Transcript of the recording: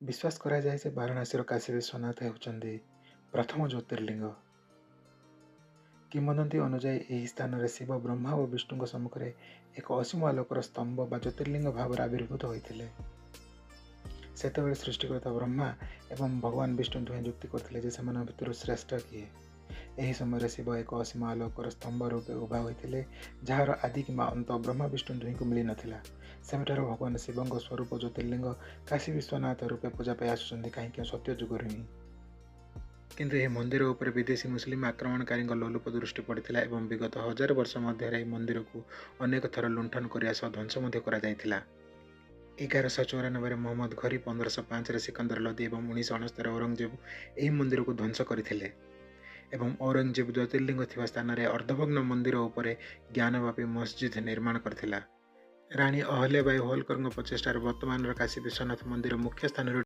ବିଶ୍ୱାସ କରାଯାଏ ଯେ ବାରାଣାସୀର କାଶୀ ବିଶ୍ୱନାଥ ହେଉଛନ୍ତି ପ୍ରଥମ ଜ୍ୟୋତିର୍ଲିଙ୍ଗ। କିମ୍ବଦନ୍ତୀ ଅନୁଯାୟୀ ଏହି ସ୍ଥାନରେ ଶିବ, ବ୍ରହ୍ମା ଓ ବିଷ୍ଣୁଙ୍କ ସମ୍ମୁଖରେ ଏକ ଅସୀମ ଆଲୋକର ସ୍ତମ୍ଭ ବା ଜ୍ୟୋତିର୍ଲିଙ୍ଗ ଭାବରେ ଆବିର୍ଭୂତ ହୋଇଥିଲେ। ସେତେବେଳେ ସୃଷ୍ଟିକର୍ତ୍ତା ବ୍ରହ୍ମା ଏବଂ ଭଗବାନ ବିଷ୍ଣୁ ଦୁହେଁ ଯୁକ୍ତି କରିଥିଲେ ଯେ ସେମାନଙ୍କ ଭିତରୁ ଶ୍ରେଷ୍ଠ କିଏ। ଏହି ସମୟରେ ଶିବ ଏକ ଅସୀମ ଆଲୋକର ସ୍ତମ୍ଭ ରୂପେ ଉଭା ହୋଇଥିଲେ, ଯାହାର ଆଦି କିମ୍ବା ଅନ୍ତ ବ୍ରହ୍ମା ବିଷ୍ଣୁ ଦୁହିଁଙ୍କୁ ମିଳିନଥିଲା। ସେବେଠାରୁ ଭଗବାନ ଶିବଙ୍କ ସ୍ୱରୂପ ଜ୍ୟୋତିର୍ଲିଙ୍ଗ କାଶୀ ବିଶ୍ୱନାଥ ରୂପେ ପୂଜା ପାଇ ଆସୁଛନ୍ତି କାହିଁକି ସତ୍ୟ ଯୁଗରୁ ହିଁ। କିନ୍ତୁ ଏହି ମନ୍ଦିର ଉପରେ ବିଦେଶୀ ମୁସଲିମ ଆକ୍ରମଣକାରୀଙ୍କ ଲୋଲୁପ ଦୃଷ୍ଟି ପଡ଼ିଥିଲା ଏବଂ ବିଗତ 1000 ବର୍ଷ ମଧ୍ୟରେ ଏହି ମନ୍ଦିରକୁ ଅନେକ ଥର ଲୁଣ୍ଠନ କରିବା ସହ ଧ୍ୱଂସ ମଧ୍ୟ କରାଯାଇଥିଲା। 1194ରେ ମହମ୍ମଦ ଘୋରୀ, 1505ରେ ସିକନ୍ଦର ଲୋଦି ଏବଂ 1969ରେ ଔରଙ୍ଗଜେବ ଏହି ମନ୍ଦିରକୁ ଧ୍ୱଂସ କରିଥିଲେ ଏବଂ ଔରଙ୍ଗଜେବ ଜ୍ୟୋତିର୍ଲିଙ୍ଗ ଥିବା ସ୍ଥାନରେ ଅର୍ଦ୍ଧଭଗ୍ନ ମନ୍ଦିର ଉପରେ ଜ୍ଞାନବାପୀ ମସଜିଦ ନିର୍ମାଣ କରିଥିଲା। ରାଣୀ ଅହଲ୍ୟାବାଇ ହୋଲକରଙ୍କ ପ୍ରଚେଷ୍ଟାରେ ବର୍ତ୍ତମାନର କାଶୀ ବିଶ୍ୱନାଥ ମନ୍ଦିର ମୁଖ୍ୟ ସ୍ଥାନରୁ